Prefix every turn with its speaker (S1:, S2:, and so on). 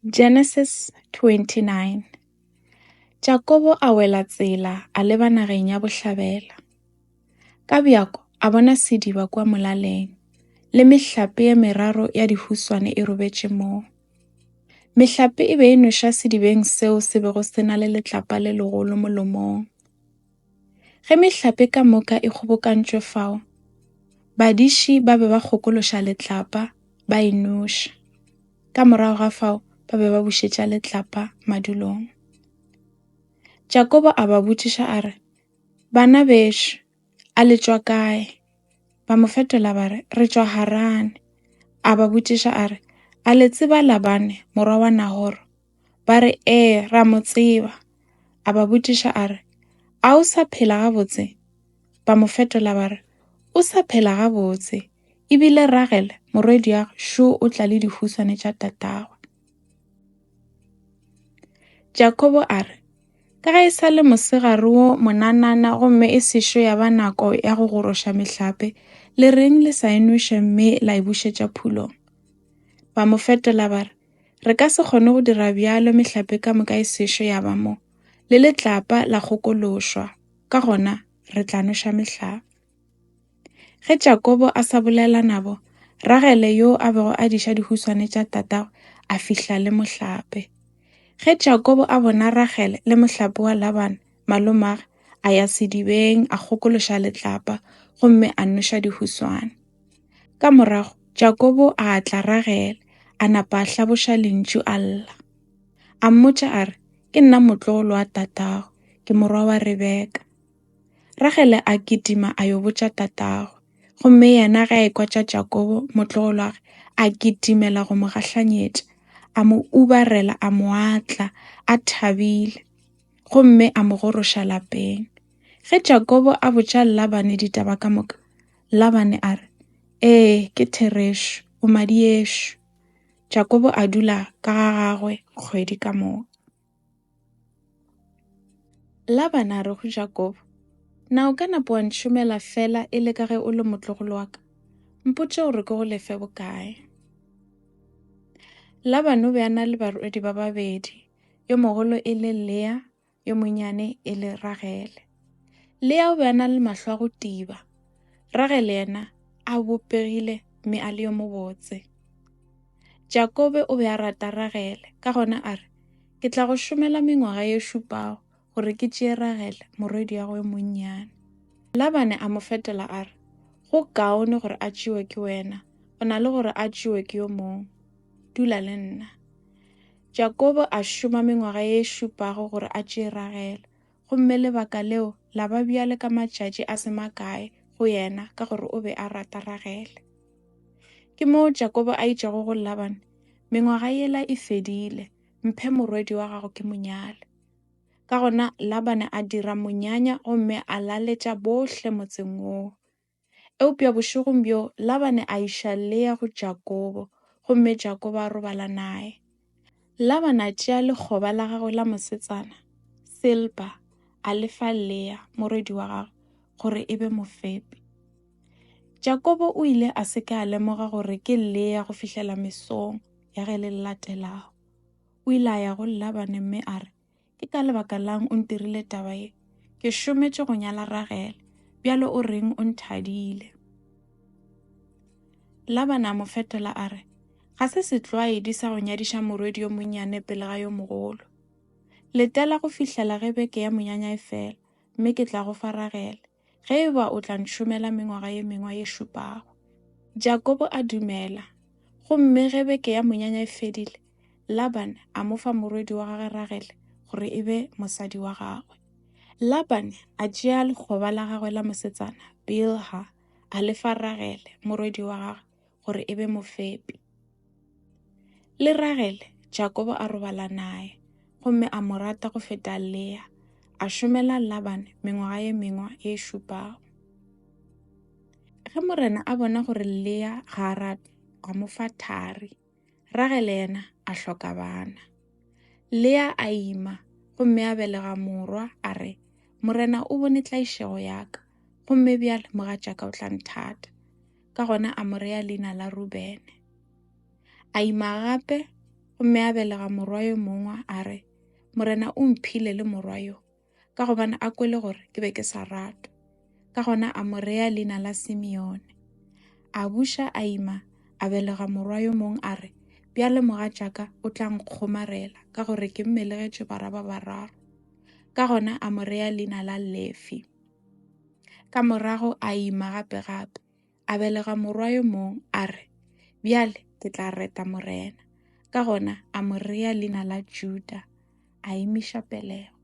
S1: Genesis 29 Jakobo a wela tsela a leba nageng ya bohlabela. Ka bjako a bona sediba kua molaleng, le mehlape ye meraro ya dihuswane e robetše moo. Mehlape e be e nweša sedibeng seo se bego se na le letlapa le legolo molomong. Ge mehlape ka moka e kgobokantšwe fao, badiši ba be ba kgokološa letlapa ba e noša. Ka morago ga fao ba be ba bušetša letlapa madulong. Jakobo a ba botšiša a re, Bana bešo, a le tšwa kae? Ba mo fetola ba re, Re tšwa Harane. A ba botšiša a re, A le tseba Labane, morwa wa Nahoro? Ba re, Ee, ra mo tseba. A ba botšiša a re, A o sa phela gabotse? Ba mo fetola ba re, O sa phela gabotse, e bile Ragele morwediagwe šo o tla le dihuswane tša tatagwe. Jakobo a re, Ka ge e sa le mosegare wo monanana gomme e sešo ya ba nako ya go goroša mehlape, le reng le sa e nweše mme la e bušetša phulong? Ba mo fetola ba re, Re ka se kgone go dira bjalo mehlape ka moka e sešo ya ba mo, le letlapa la kgokološwa, ka gona re tla nweša mehlape. Ge Jakobo a sa bolela nabo, Ragele yo a bego a diša dihuswane tša tatagwe a fihla le mohlape. Ge Jakobo a bona Ragele le mohlape wa Labane malomagwe, a ya sedibeng a kgokološa letlapa gomme a nweša dihuswane. Ka morago Jakobo a atla Ragele, a napa a hlaboša lentšu a lla. A mmotša a re, Ke nna motlogolo wa tatago, ke morwa wa Rebeka. Ragele a kitima a yo botša tatagwe, gomme yena ge a ekwa tša Jakobo motlogolwagwe, a kitimela go mo gahlanyetša, a mo ubarela a mo atla a thabile, gomme a mo goroša lapeng. Ge Jakobo a botša Labane ditaba ka moka, Labane a re, Ee, ke therešo, o madi ešo. Jakobo a dula ka ga gagwe kgwedi ka moka. Labane a re go Jakobo, Na o ka napa wa ntšhomela fela e le ka ge o le motlogolo wa ka? Mpotše gore ke go lefe bokae. Labane o be a na le barwedi ba babedi, yo mogolo e le Lea, yo monnyane e le Ragele. Lea o be a na le mahlo a go tiba, Ragele yena a bopegile mme a le yo mobotse. Jakobe o be a rata Ragele, ka gona a re, Ke tla go šomela mengwaga ye šupago gore ke tšee Ragele morwediago yo monnyane. Labane a mo fetola a re, Go kaone gore a tšewe ke wena go na le gore a tšewe ke yo mongwe. Dula le nna. Jakobo a šoma mengwaga ye šupago gore a tšee Ragele, gomme lebaka leo la ba bjale ka matšatši a se makae go yena ka gore o be a rata Ragele. Ke moo Jakobo a itšego go Labane, Mengwaga yela e fedile, mphe morwedi wa gago ke mo nyale. Ka gona Labane a dira monyanya gomme a laletša bohle motseng woo. Eupša bošegong bjoo Labane a iša Lea go Jakobo, gomme Jakobo a robala naye. Labane a tšea lekgoba la gagwe la mosetsana, Silpa, a le fa Lea, morwedi wa gagwe, gore e be mofepi. Jakobo o ile a se ke a lemoga gore ke Lea go fihlela mesong ya ge le latelago. O ile a ya go Labane mme a re, Ke ka lebaka la'ng o ntirile taba ye? Ke šometše go nyala Ragele, bjalo o reng o nthadile? Labane a mo fetola a re, Ga se setlwaedi sa go nyadiša morwedi yo monnyane pele ga yo mogolo. Letela go fihlela ge beke ya monyanya e fela, mme ke tla go fa Ragele, ge e ba o tla ntšhomela mengwaga ye mengwe ye šupago. Jakobo a dumela, gomme ge beke ya monyanya e fedile, Labane a mo fa morwedi wa gagwe Ragele gore e be mosadi wa gagwe. Labane a tšea lekgoba la gagwe la mosetsana Bilha a le fa Ragele morwedi wa gagwe gore e be mofepi. Le Ragele Jakobo a robala naye gomme a mo rata go feta Lea, a šomela Labane mengwaga ye mengwe ye šupago. Ge Morena a bona gore Lea ga a ratwe, a mo fa thari. Ragele yena a hloka bana. Lea a ima gomme a belega morwa a re, Morena o bone tlaišego ya ka, gomme bjale mogatšaka o tla nthata. Ka gona a mo rea leina la Rubene. A ima gape. Gomme a belega morwa yo mongwe a re, Morena o mphile le morwa yo, ka gobane a kwele gore ke be ke sa ratwe. Ka gona a mo rea leina la Simeone. A buša a ima, a belega morwa yo mongwe a re, Bjale mogatšaka o tla nkgomarela, ka gore ke mmelegetše barwa ba bararo. Ka gona a mo rea leina la Lefi. Ka morago a ima gape-gape, a belega morwa yo mongwe a re, Bjale ke tla reta Morena. Ka gona a mo rea leina la Juda, a emiša pelego.